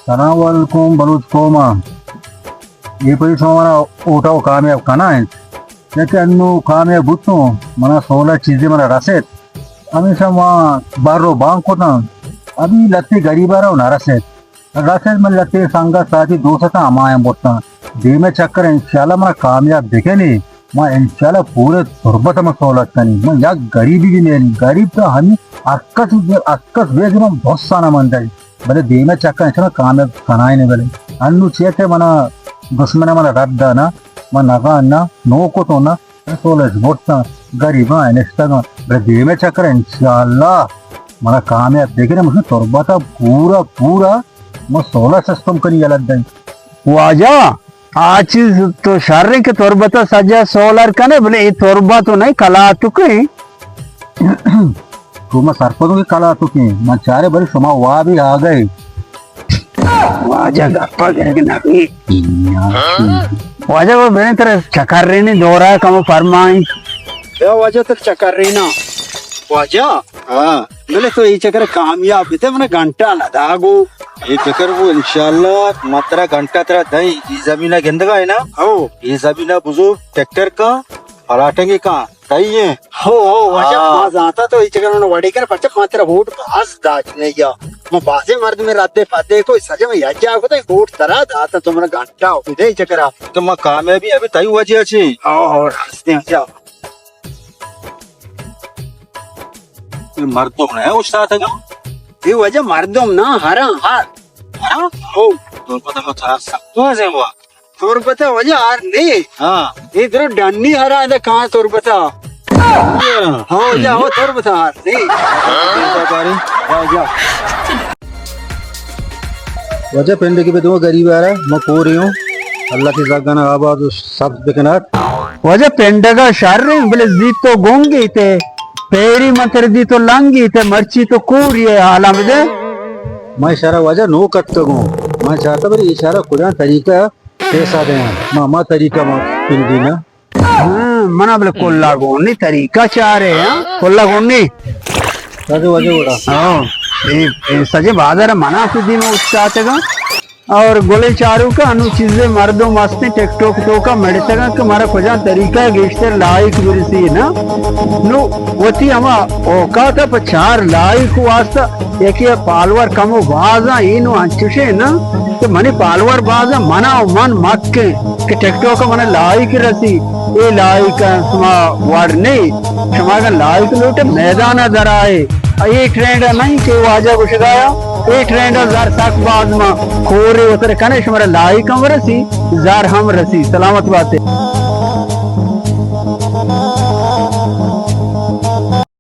سلام علیکم بلوچ قوم ءَ۔ اے پری شما منا اوٹا و کامیاب کنا انت۔ چیاکہ انو کامیاب بوتوں، منا سولا چیزے منا رسیت۔ ہمیشہ ما بر و بانگ کتاں، ابھی لتے غریب ءَ را نہ رسیت۔ رسیت من لتے سنگت ساتھی دوست ءَ ہمایاں برتاں۔ دیمے چکر انشاءاللہ منا کامیاب بکنی۔ ما انشاءاللہ پورے تربت ءَ ما سہولت کنیں۔ ما یک غریبے بھی نیلی۔ غریب تو ہمیں ہر کس، ہر کس بے جرم بہت سانا من دئی۔ بلے دیمے چکر انشاءاللہ کامیاب کنائیں بلے۔ انو چیئے کہ منا دشمن منا رد دانا، ما نگان نا، نوکو تو نا، سہولت برتاں، غریباں نشتگاں۔ بلے دیمے چکر انشاءاللہ منا کامیاب بکنی، مشن تربت ءَ پورا پورا ما سولر سسٹم کنی یلہ دیں۔ واجہ، آ چیز تو شر انت کہ تربت ءَ سجا سولر کنے، بلے اے تربت تو نہیں، کلاتکیں۔ تو ما سرپدوں کہ کلاتکیں، ما چارے بلے شما وابی آ گئے۔ واجہ گپا گرگ نہ بی۔ واجہ وہ بلے ترا چکرینی دورا کمو فرمائیں۔ یا واجہ تر چکرینا۔ واجہ؟ ہاں۔ بلے تو اے چکر کامیاب بیتے، منا گھنٹہ نہ داگو۔ اے فکر بو انشاءاللہ، ما ترا گھنٹہ ترا دئی، اے زمینہ گندگا ہے نا؟ ہو۔ اے زمینہ بزو ٹریکٹر کا، پلاٹنگ کا، صحیح ہے؟ ہو، ہو، واجہ، ہاں۔ ما زانتا تو اے چکر منا وڑی کر، پرچہ ما ترا ووٹ باز داچ نہیں گیا۔ ما بازے مردم رد پدے کو سجے میں یا جا کو ووٹ ترا داتا تو منا گھنٹہ ہو دے چکرا۔ تو ما کامیابی ابھی تئی وجہ چی؟ ہو، ہو، راستے ہیں جا۔ اے مردم نہ اے استاد اگاں؟ اے واجہ مردم نہ، ہراں ہر۔ ہراں؟ ہو۔ تربت ءَ تو ہر سک تو ہے زیوا۔ تربت ءَ واجہ ہر نہیں۔ ہاں۔ اے درو ڈنی ہراں دے کہاں تربت ءَ۔ ہاں۔ ہو جا، ہو تربت ءَ ہر نہیں۔ جا، جا۔ واجہ پنڈگی بدو غریب آرا، ما پوری ہوں۔ اللہ تی زاگانا آباد و سبز بکنات۔ واجہ پنڈگا شر ہیں، بلے زیت تو گنگی تے، پیری متر دی تو لنگی تے، مرچی تو کوری ہے، حالا بدے۔ ما اشارہ واجہ نو کتگوں۔ ما چاہتا بری اشارہ کجا طریقہ پیسہ دے ہیں۔ ما، ما طریقہ ما پنڈی نا۔ ہاں، منا بلے کلا گونی طریقہ چارے، ہاں؟ کلا گونی۔ سجے واجہ وڑا۔ ہاں، اے، اے سجے بازار منا خودی میں اچاتگا۔ اور گلیں چاروکا انو چیزے مردم ہستیں ٹک ٹوک توکا مڑتگا کہ مارا کجا طریقہ گیشتر لائق برسی نا۔ نو وتی ہما اوقات پہ چار لائق واسطہ یکے ءِ پالور کم و باز آں، اے نوں انچوشیں نا کہ منی پالور باز آں، منا و من مکیں کہ ٹک ٹاک ءَ منا لائک رسی، اے لائک ءَ شما وڑ نئے۔ شما اگاں لائک لوٹے میدان ءَ در آئے۔ اے ٹرینڈ ءَ نہیں کہ واجہ گوشگایا، اے ٹرینڈ ءَ زر سک باز ما کورے وتر کنے، شمارا لائک ہم رسی، زر ہم رسی۔ سلامت باتے۔